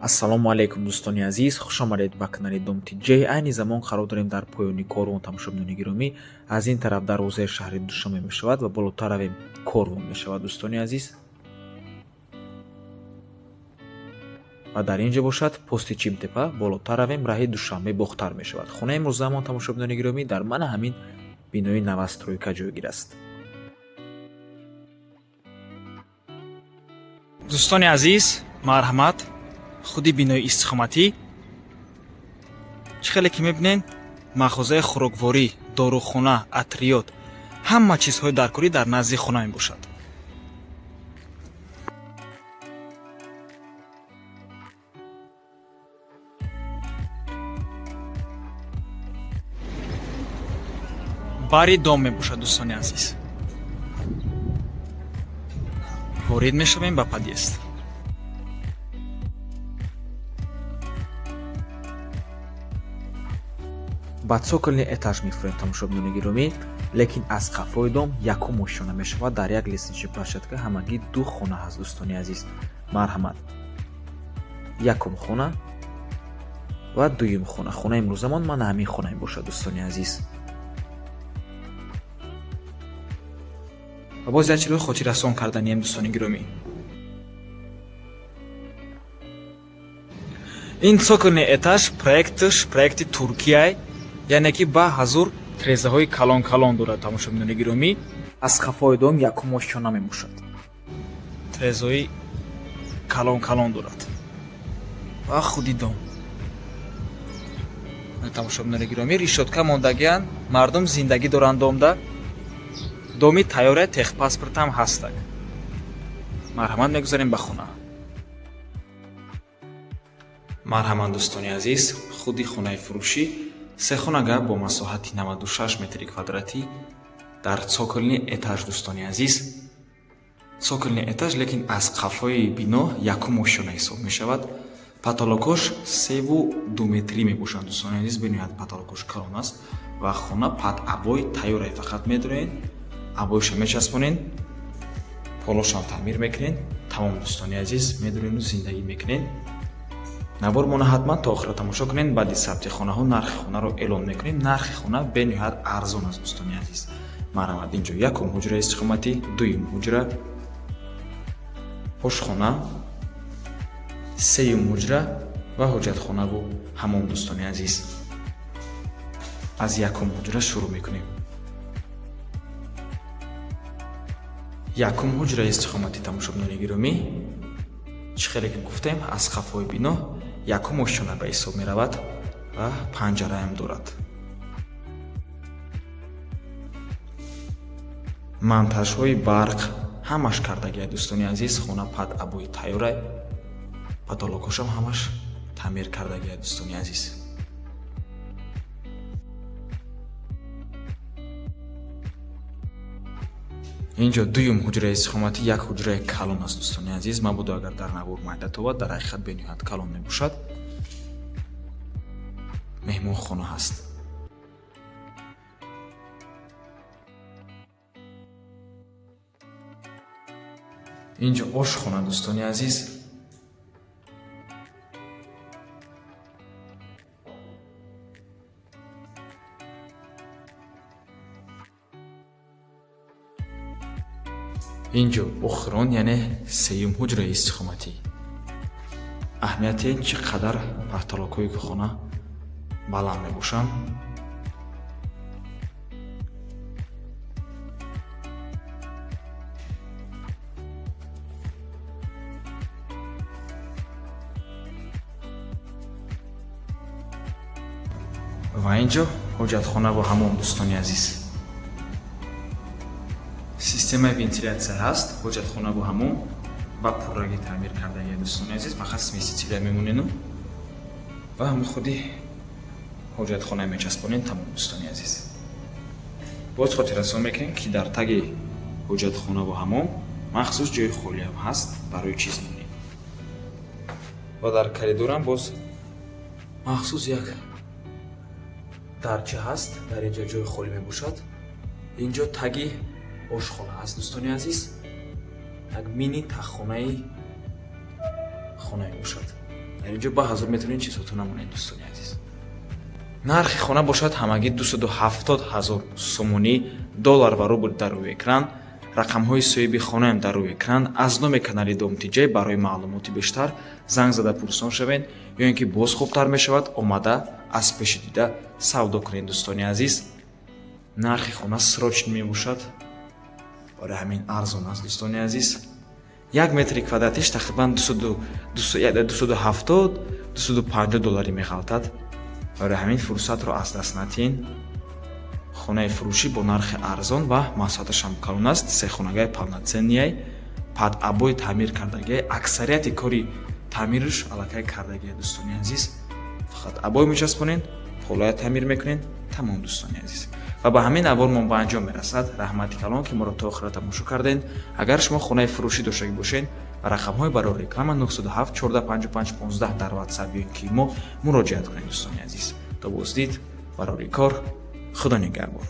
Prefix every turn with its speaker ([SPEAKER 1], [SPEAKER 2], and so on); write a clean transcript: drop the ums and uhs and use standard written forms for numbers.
[SPEAKER 1] Ассалому алайкум, дӯстони азиз, хушомадед ба канали Дом ТJ. Айни замон қарор дорем дар поёни корвон, тамошобинони гиромӣ. Аз ин тараф дарвозаи шаҳри Душанбе мешавад ва болотар равем, корвон мешавад, дӯстони азиз. Ва дар ин ҷо бошад пости Чимтепа, болотар равем, раҳи Душанбе Бохтар мешавад. Хонаи имрӯзаамон, тамошобинони гиромӣ, дар мана ҳамин бинои новостройка ҷойгир аст.
[SPEAKER 2] Дӯстони азиз, марҳамат, худи бинои истиқоматӣ. Чӣ хеле ки мебинед, мағозаи хӯрокворӣ, дорухона, атриёт, ҳама чизҳои даркорӣ дар назди хона мебошад. Бари дом мебошад, дӯстони азиз. Ворид мешавем ба подъезд.
[SPEAKER 1] Ба цокольный этаж мефурем, тамошобинони гиромӣ, лекин аз қафои дом якум ошёна мешавад. Дар як лестничный площадка ҳамагӣ ду хона ҳаст, дӯстони азиз. Марҳамат, якум хона ва дуюм хона. Хонаи имрӯзамон мана ҳамин хона мебошад, дӯстони азиз.
[SPEAKER 2] Ва боз як чизро хотиррасон карданием, дӯстони гиромӣ: ин цокольный этаж проектш проекти Туркияй, яъне ки ба ҳазур трезаҳои калон калон дорад, тамошобинони гиромӣ.
[SPEAKER 1] Аз қафои дом якум ошёна мебошад.
[SPEAKER 2] Трезаҳои калон калон дорад ва худи дом, тамошобинони гиромӣ, решётка мондагианд, мардум зиндагӣ доранд домда. Доми тайёра, техпаспортам ҳастак. Марҳамат, мегузарем ба хона. Марҳамат, дӯстони азиз, худи хонаи фурӯшӣ, сехонага бо масоҳати 96 метри квадратӣ дар цокольный этаж, дӯстони азиз. Цокольный этаж, лекин аз қафои бино якум ошёна ҳисоб мешавад. Потолокош 3,2 метрӣ мебошанд, дӯстони азиз. Бениҳоят потолокош калон аст ва хона под обои тайёрае, фақат медроен, обоиша мечаспонен, полошам таъмир мекунен, тамом, дӯстони азиз, медроену зиндагӣ мекунен. Навормона ҳатман то охира тамошо кунед. Баъди сабти хонаҳо нархи хонаро эълон мекунем. Нархи хона бениҳоят арзон аст, дӯстони азиз. Марҳамат, инҷо якум ҳуҷраи истиқоматӣ, дуюм ҳуҷра, ошхона, сеюм ҳуҷра ва ҳоҷатхонаву ҳамом. Дӯстони азиз, аз якум ҳуҷра шурӯъ мекунем. Якум ҳуҷраи истиқоматӣ, тамошобинони гиромӣ, чӣ хеле ки гуфтем, аз қафои бино якум ошёна ба ҳисоб меравад ва панҷараам дорад. Монтажҳои барқ ҳамаш кардагиа, дӯстони азиз. Хона под обои тайёрай, потолокошам ҳамаш таъмир кардагиа, дӯстони азиз. Инҷо дуюм ҳуҷраи истиқоматӣ, як ҳуҷраи калон аст, дӯстони азиз. Мабодо агар дар навор майда тобад, дар ҳақиқат бениҳоят калон мебошад. Меҳмонхона ҳаст. Инҷо ошхона, дӯстони азиз. Инҷо охирон, яъне сеюм ҳуҷраи истиқоматӣ. Аҳамияти ин чӣ қадар потолокҳои хона баланд мебошанд. Ва инҷо ҳоҷатхона бо ҳамом, дӯстони азиз. Системаи вентилятсия ҳаст. Ҳоҷатхона бо ҳамом ба пуррагӣ таъмир кардагия, дӯстони азиз. Фақат смесителя мемонену ва ҳамин худи ҳоҷатхона мечаспонем, тамом, дӯстони азиз. Боз хотиррасон мекунем, ки дар таги ҳоҷатхона бо ҳамом махсус ҷои холиам ҳаст барои чизмонӣ ва дар коридорам боз махсус як дарча ҳаст, дар инҷо ҷои холӣ мебошад. Инҷо таги ошхона аст, дӯстони азиз, як мини таххонаи хона мебошад. Дар Дар инҷо ба ҳазор метавонед чизҳотона монед, дӯстони азиз. Нархи хона бошад ҳамагӣ 270 ҳазор сомонӣ. Доллар ва рубл дар рӯи экран, рақамҳои соҳиби хонаам дар рӯи экран. Аз номи канали Дом Тиҷай барои маълумоти бештар занг зада пурсон шавед ё ин ки боз хубтар мешавад, омада аз пеши дида савдо кунед, дӯстони азиз. Нархи хона срочный мебошад, барои ҳамин арзон аст, дӯстони азиз. 1 метри квадратиш тақрибан 270, 250 долларӣ меғалтад. Барои ҳамин фурсатро аз даст натиҳен. Хонаи фурӯшӣ бо нархи арзон ва масоҳаташам калон аст. Сехонагаи полноценный, под обои таъмир кардагиай, аксарияти кори таъмираш аллакай кардагиай, дӯстони азиз. Фақат обои мечаспонед, полая таъмир мекунед, тамом, дӯстони азиз. Ва ба ҳамин навормон ба анҷом мерасад. Раҳмати калон, ки моро то охира тамошо кардед. Агар шумо хонаи фурӯшӣ доштагӣ бошед, ба рақамҳои барои реклама 907 14 55 15 дар Ватсап ё ин ки мо муроҷиат кунед, дӯстони азиз. То боздид, барори кор, Худо нигаҳбон.